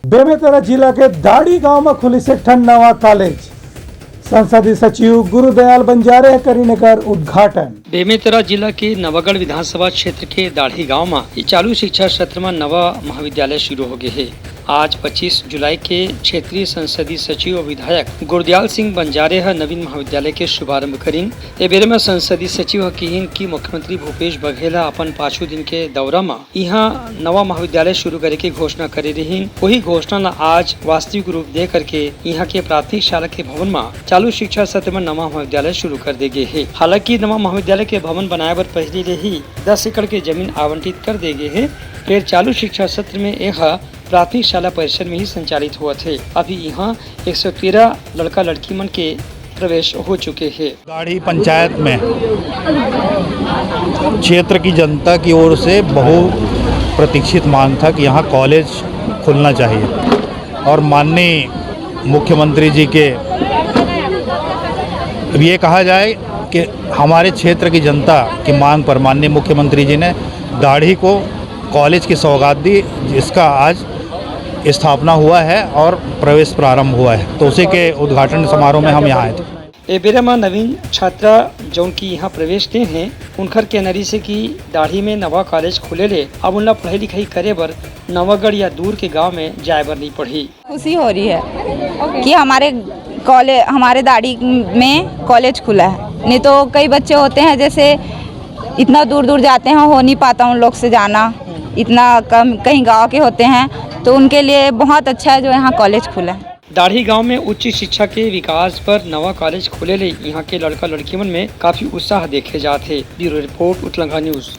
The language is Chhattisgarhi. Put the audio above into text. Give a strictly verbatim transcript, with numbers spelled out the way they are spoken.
बेमेतरा जिला के दाड़ी गांव म खुलिस एक ठन नवा कॉलेज। संसदीय सचिव गुरुदयाल बंजारे ह करिन एकर उद्घाटन। बेमेतरा जिला के नवागढ़ विधानसभा क्षेत्र के दाढ़ी गांव म ये चालू शिक्षा सत्र म नवा महाविद्यालय शुरू हो गए हे। आज पच्चीस जुलाई के क्षेत्रीय संसदीय सचिव और विधायक गुरुदयाल सिंह बंजारे ह नवीन महाविद्यालय के शुभारंभ करिन। ए बेरे म संसदीय सचिव ह किहिन कि मुख्यमंत्री भूपेश बघेल ह अपन पाछू दिन के दौरा म इहां नवा महाविद्यालय शुरू करे के घोषणा करे रिहिन। वही घोषणा ला आज वास्तविक रूप दे करके इहां के प्राथमिक शाला के भवन म चालू शिक्षा सत्र म नवा महाविद्यालय शुरू कर दे गे हे। हालांकि नवा महाविद्यालय के भवन बनाए बर पहिली ले ही दस एकड़ के जमीन आवंटित कर दे गे हे, फेर चालू शिक्षा सत्र में यह प्राथमिक शाला परिसर में ही संचालित होवत हे। अभी इहां एक सौ तेरह लड़का लड़की मन के प्रवेश हो चुके हे। दाढ़ी पंचायत में क्षेत्र की जनता की ओर से बहु प्रतीक्षित मांग था कि यहाँ कॉलेज खुलना चाहिए और माननीय मुख्यमंत्री जी के, अब ये कहा जाए कि हमारे क्षेत्र की जनता की मांग पर माननीय मुख्यमंत्री जी ने दाढ़ी को कॉलेज की सौगात दी, जिसका आज स्थापना हुआ है और प्रवेश प्रारंभ हुआ है। तो उसी के उद्घाटन समारोह में हम यहाँ आए थे। ए बेरा म नवीन छात्रा जौन की यहाँ प्रवेश ले हे, उनखर कहना रिहिस हे कि दाढ़ी में नवा कॉलेज खुले ले अब उनला पढ़ाई लिखाई करे बर नवागढ़ या दूर के गांव में जाए बर नहीं पड़ही। खुशी हो रही है कि हमारे कॉलेज, हमारे दाढ़ी में कॉलेज खुला है। नहीं तो कई बच्चे होते हैं, जैसे इतना दूर दूर जाते हैं, हो नहीं पाता उन लोग से जाना, इतना कम, कहीं गांव के होते हैं, तो उनके लिए बहुत अच्छा है जो यहाँ कॉलेज खुला है। दाढ़ी गांव में उच्च शिक्षा के विकास पर नवा कॉलेज खुले ले यहाँ के लड़का लड़की मन में काफी उत्साह देखे जात हे। Bureau report, Utlangha news.